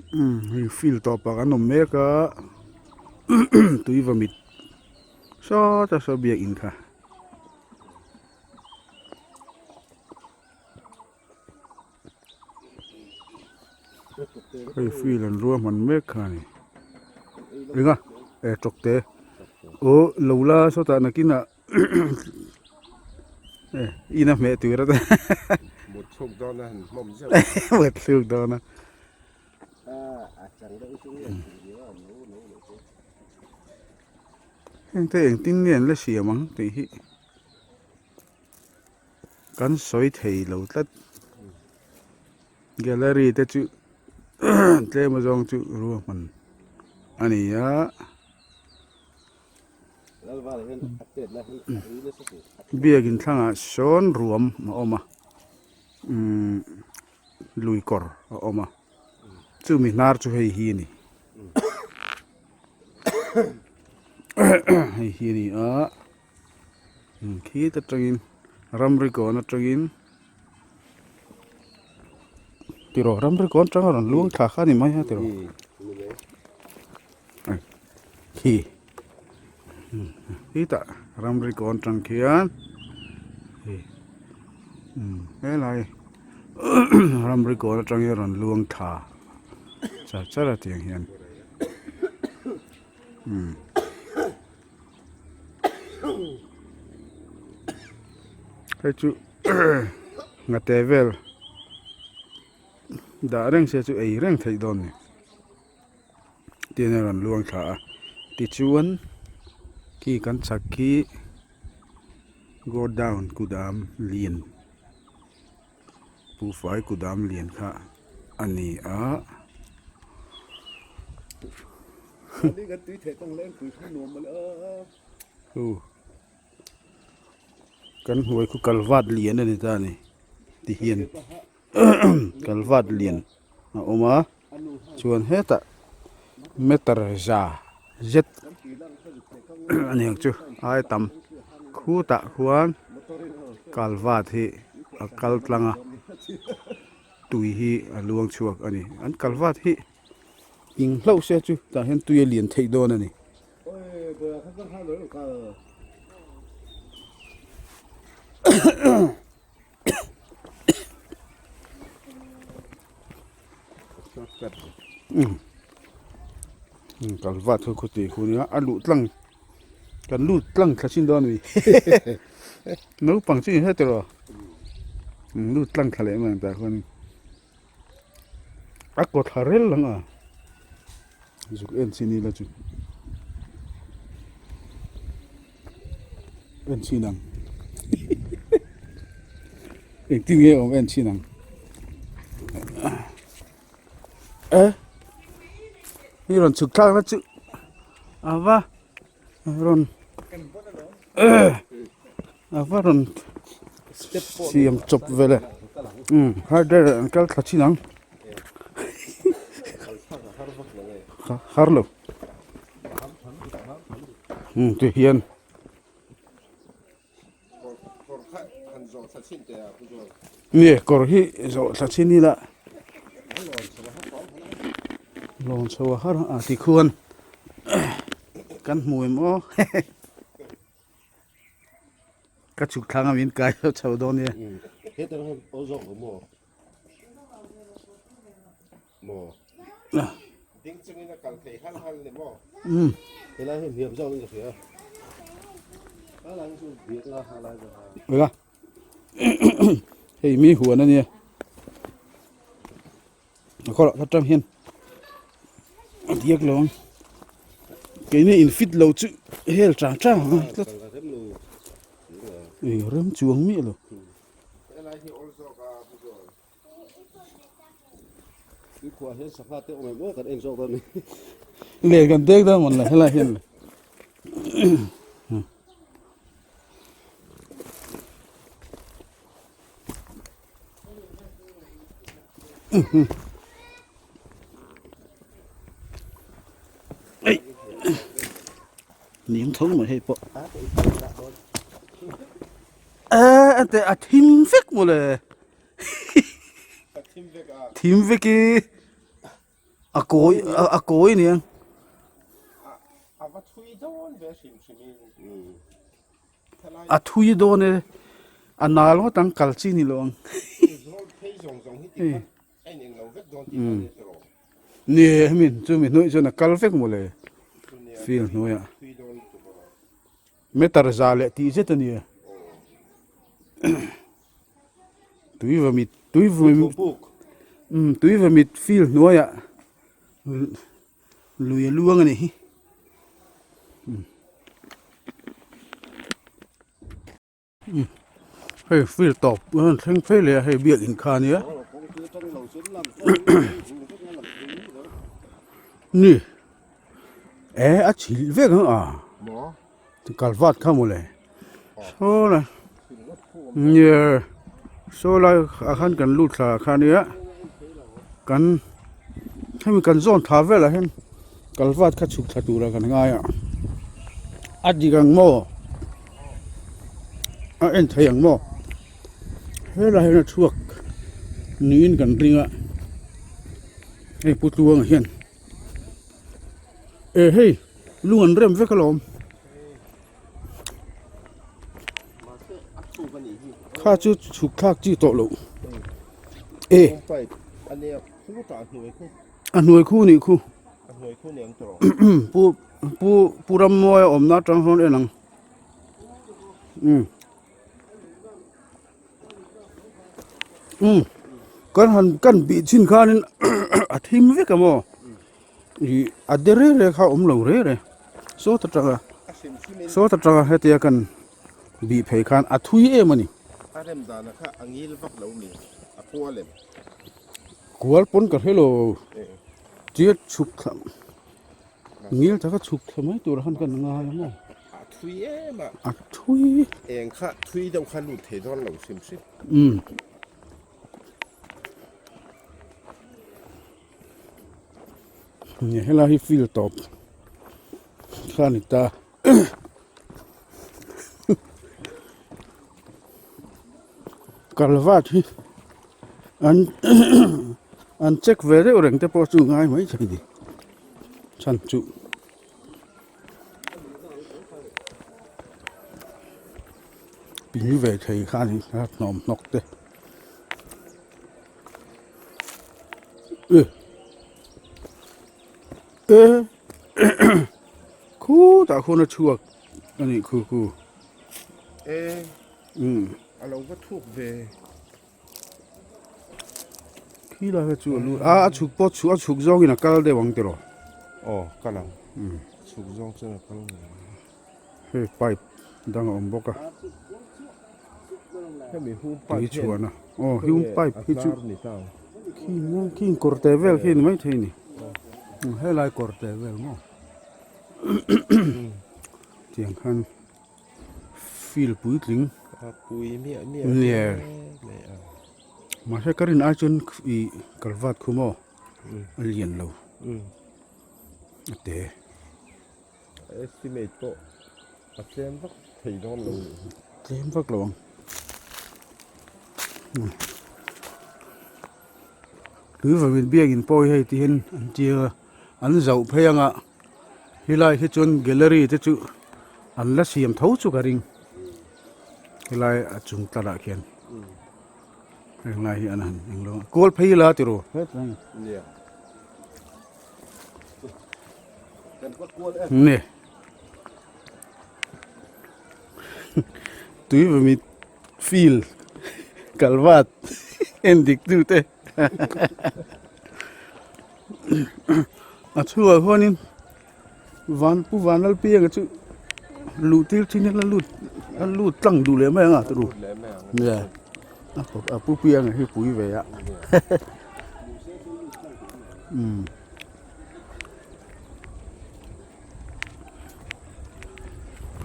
Umm hei field tawpah kan awm mek a tui vawmit sawta saw biakin kha. Hei field an ruahman mek kha a ni eng a eh tawkte aw lo la sawtah nakinah eh ina hmeh tur ata mut chhuk dawn a han hmawm zeuh mut chhuk dawn a heng te engtin nge an la siam ang tih hi kan sawi thei lo tlat gallery te chu tlem azawng chu ruahman a ni a. Biakin thlangah sawn ruam a awm a umm lui kawr a awm a chumi hnar chu hei hi a ni hei hi a ni a khit atangin ramri kawn atangin tiraw ramri kawn atanga rawn luang thla kha a ni mai a tiraw. Khi khitah ramri kawn atang khian hei helai ramri kawn atangin a rawn luang thla char char a tiang hian umm. Hei chu ngate vel dah reng se chu ei reng theih dawn a ni. Tin a rawn luang thla a tichuan khi kan chhak khi go down kudam lian buhfai kudam lian kha a ni a. Kan hnuai khu kalvat lian a ni ta a ni ti hian kalvat lian a awm a. Chuan hetah meter za zet a ni ang chu ai tam khutah khuan kalvat hi a kal tlang a tui hi a luang chhuak a ni an kalvat hi eng hlauh se chu tah hian tui a lian theih dawn a ni. Kalvat ho khaw tih hu nia a luh tlang kan lut tlang thla chin dawn a ni naupang chu inhre tawh lut tlang thla leh mai ang tah khuan a kaw thla rel ang a zuk en chin ila chu en chin ang engtin nge awm en chin ang e hi rawn chhuk thlak na chu a va rawn a va rawn siam chawp vel e umm harder an kal thla thin ang har lo umm ti hian. Nge kawr hi zawh thla chin ila lawn chho a har a tikhuan kan hmu em aw ka chhuk thlang a min kai chho dawn nia. Ding chungin a kal thei hal hal ni maw? Umm. Helai hi hniam zawk in ka hria. Helai hi chu biak la helai chu. Ela. Hei mi huan ania. A khawrah kha tang hian a diak lo ang. Keini in fit lo chu hel chang chang ang tlat. Ei rem chuang miah lo. Helai hi awl zawk a pu zawk. Tuikhuah hian sangha te awm em aw kan en zawk dawn a ni. Le kan dek dawn mawn le helai hian le. Ei. Niam tho mai hei pawh. Ê te a thim vek mawle. Thim vek i. A kawi a kawi nia. A thui dawn e a nal ngawt ang kal chi ni lo ang. Ni hemi chumi hnuaih chuan a kal vek mawle field hnuaiah. Meter za leh tih zet a nia. Tuivamit tuivamit umm tuivamit field hnuaiah lui a luang a ni hi umm hei field tawp a rawn thleng phei leh a hei biakin kha a nia ni eh a chhilh vek ang a. Kalvat kha mawle saw lai nia saw lai ah khan kan lut thla kha ania kan hemi kan zawn thla velah hian kalvat kha chhuk thla tura kan ngai a a dik ang maw a en thei ang maw helai hian a chhuak niin kan ring a hei pu tluanga hian. Eh hei lung an rem vek alawm kha chu chhuk thlak chi tawh loh eh a hnuai khu nih khu pu pu pu Rammuaia awmna atang sawn en ang umm umm kan han kan bih chhin khanin a thim vek a maw ih a de reng reng kha a awm lo reng reng sawt atanga sawt atanga hetia kan bih phei khan a thui em a ni. Kual pawn ka hre lo tia chhuk thla ngil taka chhuk thla mai tur khan kan ngai a maw. A thui em a. A thui. Eng kha thui deuh kha lut thei dawn lo hrim hrim. Umm. Ni helai hi field tawp kha a ni ta. Kalvat hi an an check ve deuh reng te pawh chu ngai mai thei a ni chhan chu. Ping ve thei kha a ni a hnawm hnawk te e khutah khuan a chhuak a nih khu khu e a lo va thuk ve. Khi lai kha chu a lut a a chhuk pawh a chhuk zawngin a kal deuh ang tiraw? Aw kal ang chhuk zawng chuan a kal ngei ang. Hei pipe dang a awm bawk a. Hemi hung pipe hian chhuahna aw hung pipe hi chu khi khi kawr te vel khi ni maithei a ni helai kawr te vel maw tiang khan. Field puitling nia mahse ka rin ai chuan ih kalvat khu maw a lian lo a te. Estimate pawh a tlem vak thei dawn lo nih hi. Tlem vak lo ang. Tui vawin biakin pawh hi hei ti hian an tia an zauh phei anga. Helai hi chuan gallery te chu an la siam tho chu ka ring helai a chung tlarah khian henglai hi an han englo a kual phei ila tiraw nge tui vawmit field kalvat en dik tu te. A chhungah huanin van pu vanlal pianga chu luh tir thin hian a lut a lut tlang duh leh mai ang a turu nia a pu pianga hi pui ve a umm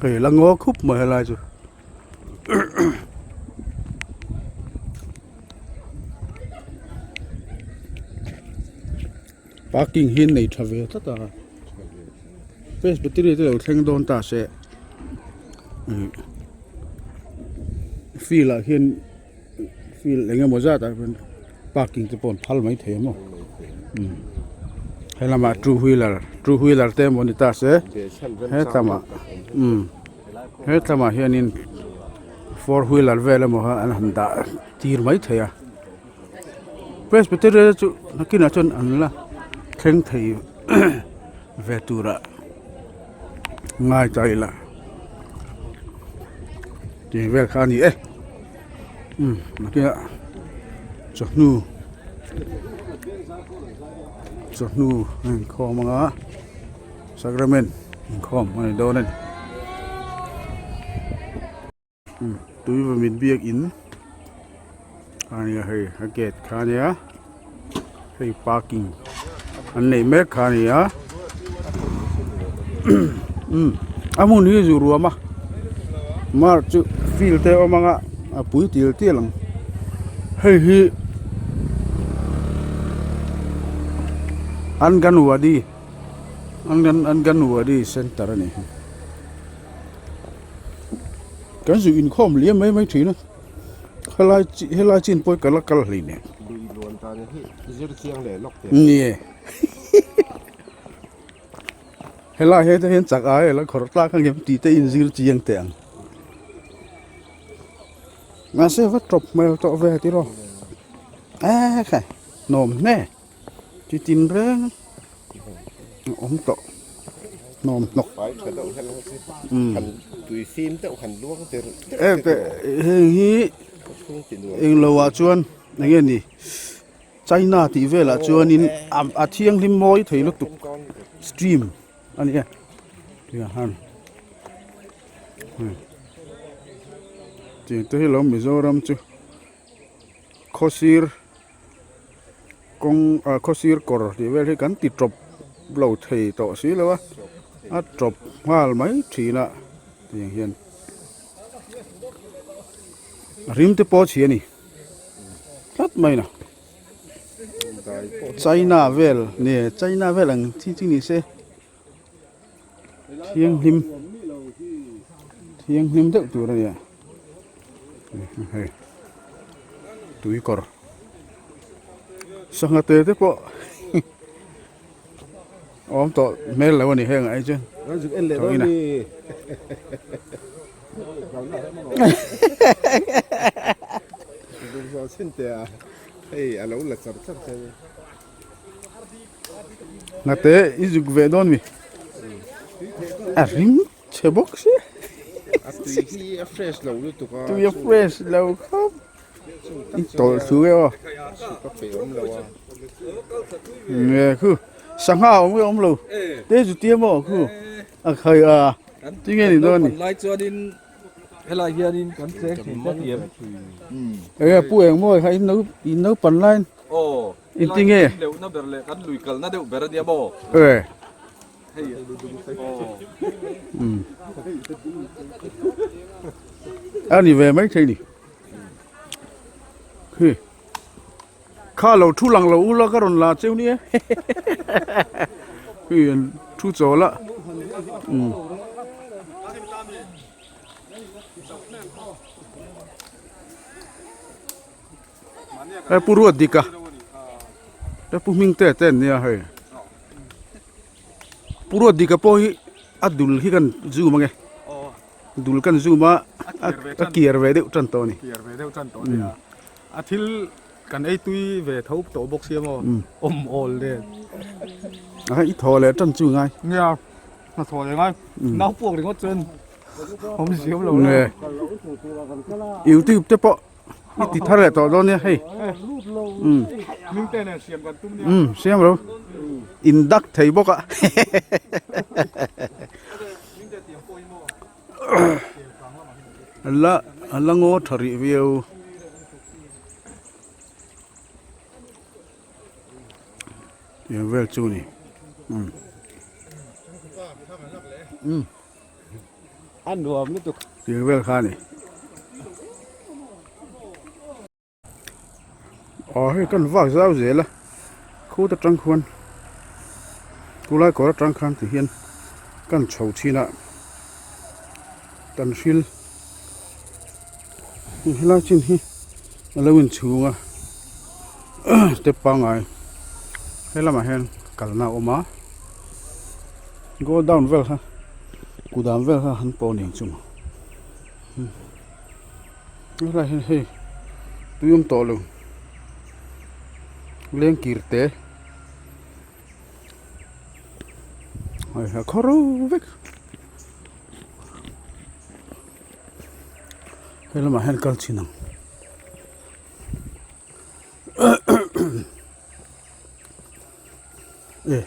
hei la ngaw khup mai helai chu. Parking hi an nei tha ve tlat a presbytery te lo thleng dawn ta se field ah hian field eng emaw zat ah hian parking te pawh an phal mai thei a maw. Helamah two wheeler two wheeler te emaw ni ta se hetlamah umm hetlamah hianin four wheeler vel emaw kha an han dah tir mai thei a presbyterian chu nakinah chuan an la thleng thei ve turah ngai ta ila tih vel kha a ni e umm nakinah chawhnu chawhnu a inkhawm anga sacrament inkhawm a ni dawn a ni. Tuivamit biakin a nia hei a gate kha a nia hei parking an neih mek kha a ni a umm a hmun hi zu ruam a mar chu field te a awm ang a a pui tial tial ang hei hi anganwadi anganwadi center a ni. Kan zu inkhawm liam mai mai thin a helai chi helai chin pawh hi ka la kal hlei nen ni e helai he te hian chak ai a la khawrh tlak ang em tih te inzir chiang teh ang mahse va tawp hmel tawh ve tiraw ekhai nuam hle. Chi tin reng a awm tawh hnawm hnawk heng hi englo ah chuan eng nge ni china tih velah chuanin a thianghlim mawi thei lutuk stream a ni a tiang han tiang te hi lo mizoram chu khawsir. Kawng ah khawsir kawr tih vel hi kan ti tawp lo thei tawh si lo a a tawp nghal mai thin a tiang hian a rim te pawh a chhi a ni tlat mai na china vel nge china vel ang chi chi ni se thianghlim thianghlim deuh tur a ni a hei tui kawr sangha te te pawh a awm tawh hmel lo a ni heng ah hi chuan Ngate i zuk ve dawn mi? A ring chhe bawk sia. A tui hi a fresh lo lutuk a. Tui a fresh lo khawp. I tawlh thu e aw. Suk a pe awm lo a. Nge khu sangha awm nge awm lo. Te zu tia maw khu. A khai a. Tinge ni dawn ni. Lai chuanin helai hianin kan cheng thin ta thiam. Enge pu eng maw kha in no in naupan lain. Aw, In ti nge? Leuhna ber leh kan lui kalna deuh ber a nia maw? E. Hei, aw. Um. A ni ve mai thei ni. Khi. Kha lo thu lang lo ula ka rawn la cheu nia. Khi an thu chawl a. Um. He pu ruat dik a he pu hming te te an nia hei pu ruat dik a pawh hi a dul hi kan zoom ange dul kan zoom a a kiar ve deuh tan tawh a ni kiar ve deuh tan tawh a ni a a thil kan ei tui ve tho tawh bawk sia maw awm awl nen a i thaw leh tan chu ngai nia a thaw leh ngai nau puak ringawt chuan awm ziam lo nge youtube te pawh I ti thar leh tawh dawn nia hei. Umm. Umm siam ro. In dak thei bawk a. La la ngaw tha rih viau. Tiang vel chu ni. Umm. Umm. A nuam lutuk. Tiang vel kha a ni. Aw hei kan vak zau zel a khut atang khuan khulai kawr atang khan ti hian kan chho thin a kan hril helai chin hi a lo inchhung a step pangngai helamah hian. kalna a awm a go down vel kha kudam vel kha han pawh nen chu maw helai hian hei tui awm tawh lo lengkir te hei a khaw ro vek he lamah hian kal chhin ang. E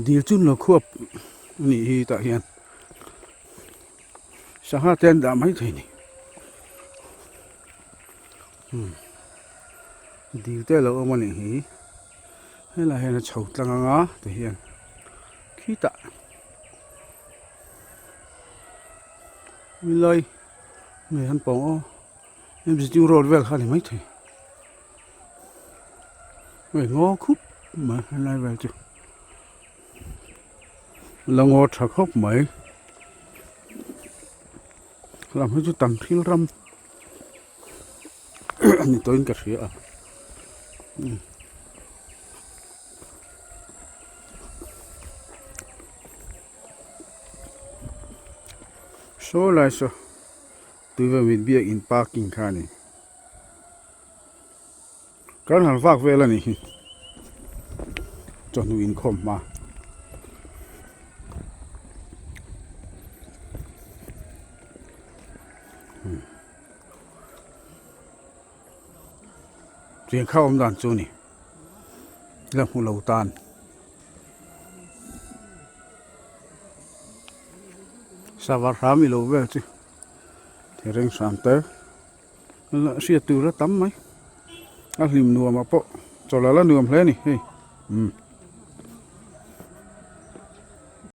dil chu lo khuap a nih hi tah hian sangha te an dah mai thei a ni umm dil te a lo awm a nih hi helaiah hian a chho tlang ang a ti hian khitah helai hei an pawng aw. Visiting road vel kha a ni maithei hei ngaw khup mai helai vel chu la ngaw tha khawp mai lam hi chu tam thil ram a ni tawhin ka hria a. Saw lai saw. Tuivamit biak in parking kha a ni. Kan han vak vel a ni hi. Chawhnu inkhawm hma. Hmm. Tiang kha awm dan chu ni. La hmu lo tan. Sava hram i lo vel chu. Thereng hram te la hriat tur a tam mai a hlim nuam ah pawh chawlh a la nuam hle a ni hei umm.